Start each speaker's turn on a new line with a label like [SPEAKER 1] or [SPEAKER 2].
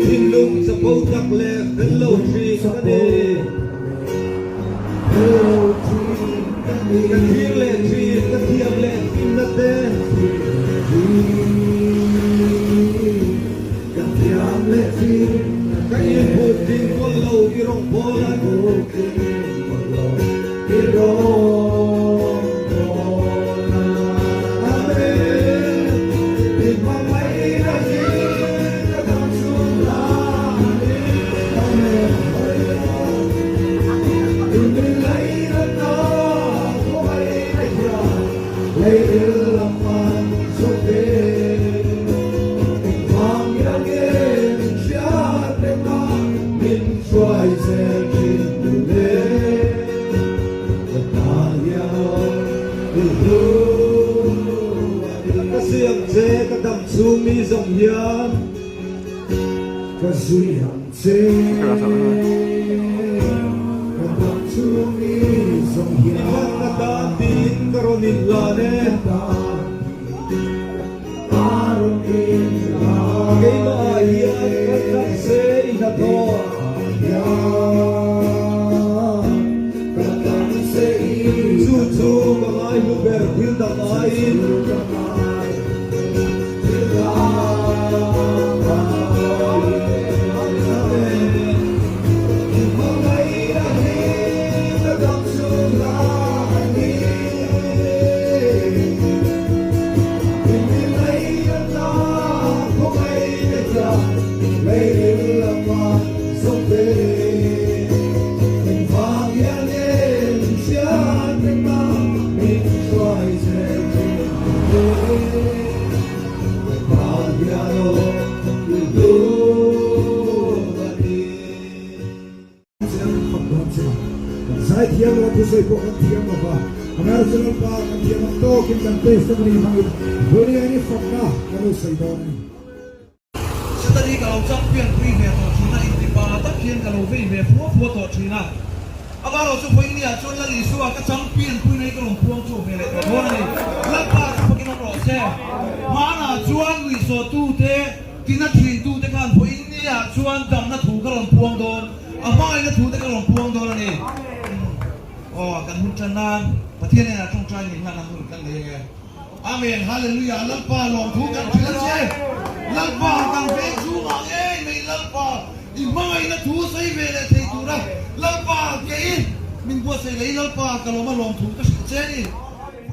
[SPEAKER 1] Thinlung chapo tak leh fel lo thin ka ni. Ka thlir leh thin, ka thiam leh finna te. Ka inhmuh tling mawlh lo i rawngbâwl an. Ka siam che ka dam chhung mi zawng hian ka zui ang che ka dam chhung mi zawng hian i hmanna tan tiin ka rawn inhlan e keimah ah hian kal tlang se i hnathawh Chu chu ka ngaihlu ber thil dang aiin.
[SPEAKER 2] Zaithiam lo thusawi pawh kan thiam lo va, Amaherawhchu Lalpa kan thiam ang tawkin kan testimony hmangin Vawiliani fakna kan lo sawi dawn a ni.
[SPEAKER 3] Setani ka lo champion pui ve tawh thin a, intipa tak hian ka lo vei ve fua fua tawh thin a. Amaherawhchu vawinia chuan Lal Isua ka champion puina hi ka rawn puang chhuak ve leh tawh dawn a ni. Lalpa chu fakin awm rawh se. Hmanah chuan nuihsawhtute, tina thintute khan vawinia chuan damna thu ka rawn puang dawn, a hmangaihna thute ka rawn puang dawn a ni. Aw, kan hun tan nan Pathian hnenah tawngtai nih hlan ang hun kan nei ange. Amen Hallelujah Lalpa lawmthu kan hrilh a che Lalpa kan veng chhungah ngei mai Lalpa i hmangaihna thu sawi ve leh thei tura Lalpa kei min buatsaih leh i Lalpa ka lawma lawmthu ka hrilh che ni.